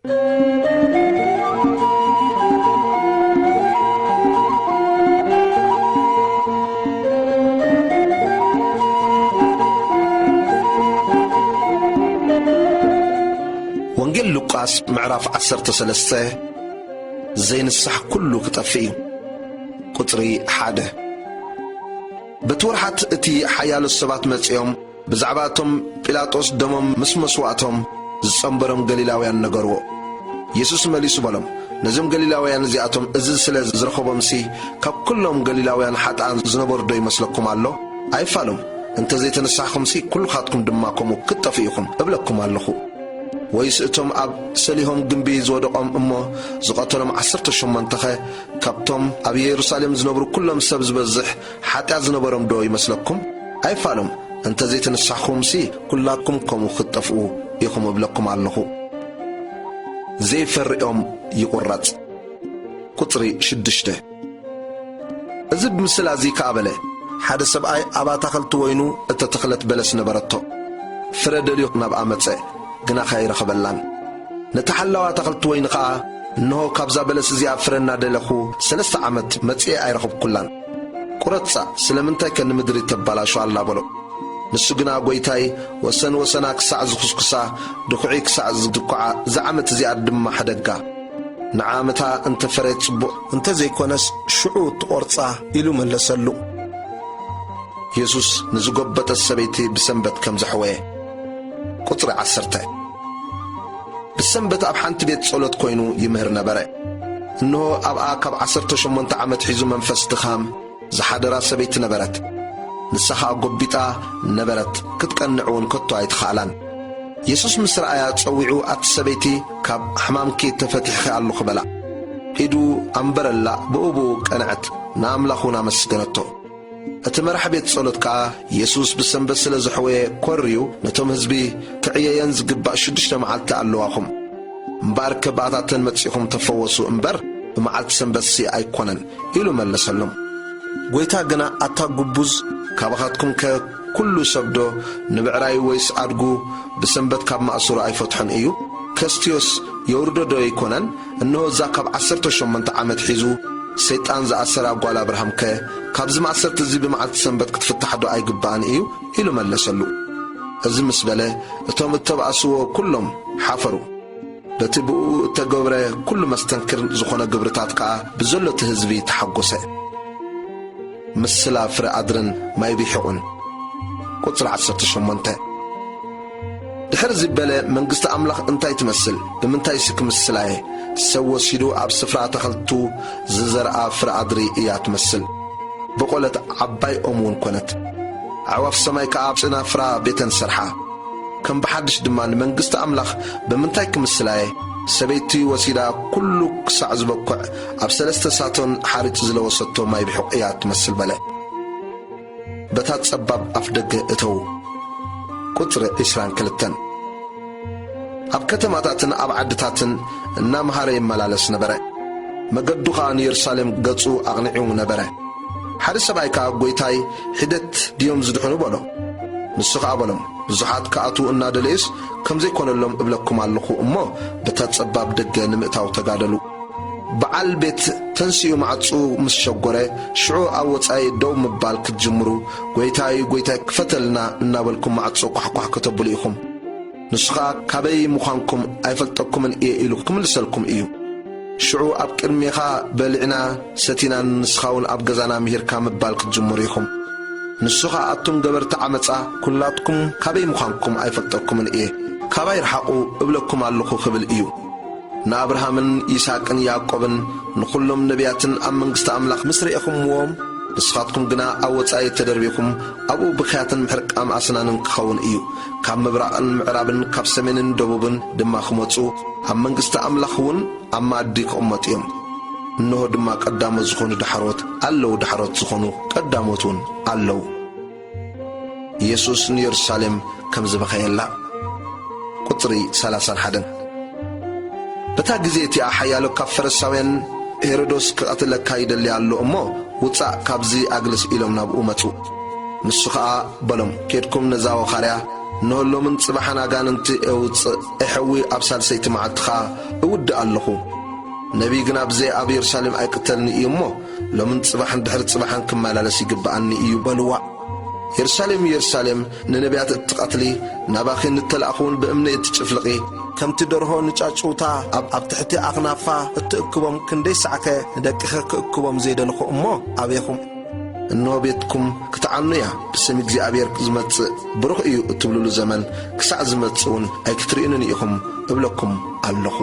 ወንጌል ሉቃስ ምዕራፍ ዓሰርተ ሰለስተ። ዘይንሳሕ ኩሉ ክጠፍእ እዩ። ቁጽሪ ሓደ። በቲ ወርሓት እቲ ሓያሎ ሰባት መጺኦም ብዛዕባ እቶም ጲላጦስ ደሞም ምስ መስዋእቶም ዝጸንበሮም ገሊላውያን ነገርዎ። የሱስ መሊሱ በሎም፣ ነዞም ገሊላውያን እዚኣቶም እዚ ስለ ዝረኸቦምሲ፣ ካብ ኩሎም ገሊላውያን ሓጥኣን ዝነበሩ ዶ ይመስለኩም ኣሎ? ኣይፋሉም። እንተ ዘይተነሳሕኹምሲ፣ ኩልኻትኩም ድማ ከምኡ ክትጠፍኡ ኢኹም እብለኩም ኣለኹ። ወይስ እቶም ኣብ ሰሊሆም ግምቢ ዝወደቖም እሞ ዝቐተሎም ዓሰርተ ሸሞንተኸ፣ ካብቶም ኣብ የሩሳሌም ዝነብሩ ኩሎም ሰብ ዝበዝሕ ሓጢኣት ዝነበሮም ዶ ይመስለኩም? ኣይፋሉም። እንተ ዘይተነሳሕኹምሲ፣ ኩላትኩም ከምኡ ክትጠፍኡ ኢኹም እብለኩም ኣለኹ። ዘይፈርኦም ይቑረጽ። ቁጽሪ ሽዱሽተ። እዚ ብምስላ እዚ ከኣ በለ፣ ሓደ ሰብኣይ ኣብ ኣታኽልቲ ወይኑ እተተኽለት በለስ ነበረቶ። ፍረ ደልዩ ናብኣ መጸ፣ ግና ከይረኸበላን። ነቲ ሓላው ኣታኽልቲ ወይኒ ከኣ፣ እንሆ፣ ካብዛ በለስ እዚኣ ፍረ እናደለኹ ሰለስተ ዓመት መጺኤ ኣይረኸብኩላን። ቁረጻ፣ ስለምንታይከ ንምድሪ ተባላሹ ኣላ? በሎ። ንሱ ግና፣ ጐይታይ፣ ወሰን ወሰና ክሳዕ ዝኹስኩሳ፣ ድኹዒ ክሳዕ ዝድኩዓ፣ እዛ ዓመት እዚኣ ድማ ሕደጋ። ንዓመታ እንተ ፈረየት ጽቡቕ፣ እንተ ዘይኮነስ ሽዑ ትቖርጻ፣ ኢሉ መለሰሉ። የሱስ ንዝጎበጠት ሰበይቲ ብሰንበት ከም ዘሕወየ። ቁጽሪ ዓሰርተ። ብሰንበት ኣብ ሓንቲ ቤት ጸሎት ኮይኑ ይምህር ነበረ። እንሆ፣ ኣብኣ ካብ ዓሰርተ ሸሞንተ ዓመት ሒዙ መንፈስ ድኻም ዝሓደራ ሰበይቲ ነበረት። ንሳ ኸኣ ጐቢጣ ነበረት፣ ክትቀንዕ እውን ከቶ ኣይተኻእላን። የሱስ ምስ ረኣያ ጸዊዑ፣ ኣቲ ሰበይቲ፣ ካብ ሕማምኪ ተፈቲሕኺ ኣለኹ በላ። ኢዱ ኣንበረላ፣ ብኡብኡ ቀንዐት፣ ንኣምላኽ እውን ኣመስገነቶ። እቲ መራሕ ቤት ጸሎት ከኣ፣ የሱስ ብሰንበት ስለ ዘሕወየ ኰርዩ፣ ነቶም ህዝቢ፣ ክዕየየን ዝግባእ ሽዱሽተ መዓልቲ ኣለዋኹም። እምበኣርከ ብኣታተን መጺኹም ተፈወሱ እምበር፣ ብመዓልቲ ሰንበትሲ ኣይኮነን፣ ኢሉ መለሰሎም። ጐይታ ግና፣ ኣታ ግቡዝ፣ ካባኻትኩምከ ኩሉ ሰብዶ ንብዕራዩ ወይስ ኣድጉ ብሰንበት ካብ ማእሰሩ ኣይፈትሖን እዩ? ከስትዮስ የውርዶ ዶ ኣይኮነን? እንሆ፣ እዛ ካብ ዓሰርተ ሸሞንተ ዓመት ሒዙ ሰይጣን ዝኣሰራ ጓል ኣብርሃምከ፣ ካብዚ ማእሰርቲ እዚ ብመዓልቲ ሰንበት ክትፍታሕ ዶ ኣይግባእን እዩ? ኢሉ መለሰሉ። እዚ ምስ በለ፣ እቶም እተባእስዎ ኩሎም ሓፈሩ። በቲ ብእኡ እተገብረ ኩሉ መስተንክር ዝኾነ ግብርታት ከኣ ብዘሎ እቲ ህዝቢ ተሓጐሰ። ምስላ ፍረ ኣድርን ማይ ቢሒቑን። ቁጽሪ ዓሰርተ ሸሞንተ። ድሕር እዚ በለ፣ መንግስቲ ኣምላኽ እንታይ ትመስል? ብምንታይሲ ክምስላ እየ? ሰብ ወሲዱ ኣብ ስፍራ ኣታኽልቱ ዝዘርኣ ፍረ ኣድሪ እያ ትመስል። በቖለት፣ ዓባይ ኦም እውን ኮነት። ኣዕዋፍ ሰማይ ከኣ ኣብ ጨናፍራ ቤተን ሰርሓ። ከም ብሓድሽ ድማ ንመንግስቲ ኣምላኽ ብምንታይ ክምስላ እየ? ሰበይቲ ወሲዳ ኩሉ ክሳዕ ዝበኩዕ ኣብ ሰለስተ ሳቶን ሓርጭ ዝለወሰቶ ማይ ብሑቕ እያ ትመስል በለ። በታ ጸባብ ኣፍ ደገ እተዉ። ቁጽሪ ዕስራን ክልተን። ኣብ ከተማታትን ኣብ ዓድታትን እናመሃረ ይመላለስ ነበረ። መገዱ ኸኣ ንየሩሳሌም ገጹ ኣቕኒዑ ነበረ። ሓደ ሰብኣይ ከኣ፣ "ጐይታይ፣ ሒደት ድዮም ዝድሕኑ?" በሎ። ንሱ ኸኣ በሎም፣ "ብዙሓት ክኣትዉ እናደለዩስ፣ ከም ዘይኮነሎም እብለኩም ኣለኹ እሞ፣ በታ ጸባብ ደገ ንምእታው ተጋደሉ።" በዓል ቤት ተንሲኡ ማዕጾኡ ምስ ሸጐረ፣ ሽዑ ኣብ ወጻኢ ደው ምባል ክትጅምሩ፣ "ጐይታይ፣ ጐይታይ፣ ክፈተልና" እናበልኩም ማዕጾ ኳሕኳሕ ከተብሉ ኢኹም። ንሱ ኸኣ፣ "ካበይ ምዃንኩም ኣይፈልጠኩምን እየ" ኢሉ ክምልሰልኩም እዩ። ሽዑ ኣብ ቅድሜኻ በሊዕና ሰቲናን ንስኻ እውን ኣብ ገዛና ምሂርካ ምባል ክትጅምሩ ኢኹም። ንሱ ኸኣ፣ "ኣቱም ገበርቲ ዓመጻ ኵላትኩም ካበይ ምዃንኩም ኣይፈልጠኩምን እየ፣ ካባይ ርሓቑ እብለኩም ኣለኹ" ክብል እዩ። ንኣብርሃምን ይስሐቅን ያዕቆብን ንኹሎም ነቢያትን ኣብ መንግስቲ ኣምላኽ ምስ ርኤኹምዎም፣ ንስኻትኩም ግና ኣብ ወጻኢ ተደርቢኹም፣ ኣብኡ ብኽያትን ምሕርቃም ኣስናንን ክኸውን እዩ። ካብ ምብራቕን ምዕራብን ካብ ሰሜንን ደቡብን ድማ ክመጹ፣ ኣብ መንግስቲ ኣምላኽ እውን ኣብ መኣዲ ክቕመጡ እዮም። እንሆ ድማ ቀዳሞት ዝኾኑ ዳሕሮት ኣለዉ፣ ዳሕሮት ዝኾኑ ቀዳሞት እውን ኣለዉ። ኢየሱስ ንየሩሳሌም ከም ዝበኸየላ። ቁጽሪ ሰላሳን ሓደን። በታ ግዜ እቲኣ ሓያሎ ካብ ፈሪሳውያን፣ "ሄሮዶስ ክቐትለካ ይደሊ ኣሎ እሞ፣ ውጻእ፣ ካብዚ ኣግልስ" ኢሎም ናብኡ መጹ። ንሱ ኸኣ በሎም፣ "ኬድኩም ነዛ ወኻርያ እነሆ ሎምን ጽባሕን ኣጋንንቲ እውጽእ፣ እሕዊ ኣብ ሳልሰይቲ መዓልቲ ኸኣ እውድእ ኣለኹ። ነቢይ ግና ብዘይ ኣብ የሩሳሌም ኣይቅተልን እዩ እሞ፣ ሎምን ጽባሕን ድሕሪ ጽባሕን ክመላለስ ይግብኣኒ እዩ በልዋ። የሩሳሌም፣ የሩሳሌም፣ ንነቢያት እትቐትሊ፣ ናባኺ ንተላእኹውን ብእምኒ እትጭፍልቒ፣ ከምቲ ደርሆ ንጫጩውታ ኣብ፣ ኣብ ትሕቲ ኣኽናፋ እትእክቦም ክንደይ ሳዕከ ንደቅኺ ክእክቦም ዘይደለኹ እሞ ኣቤኹም። እንሆ ቤትኩም ክትዓኑ እያ፣ ብስም እግዚኣብሔር ዝመጽእ ብሩኽ እዩ እትብሉሉ ዘመን ክሳዕ ዝመጽእ እውን ኣይክትርእዩንን ኢኹም እብለኩም ኣለኹ።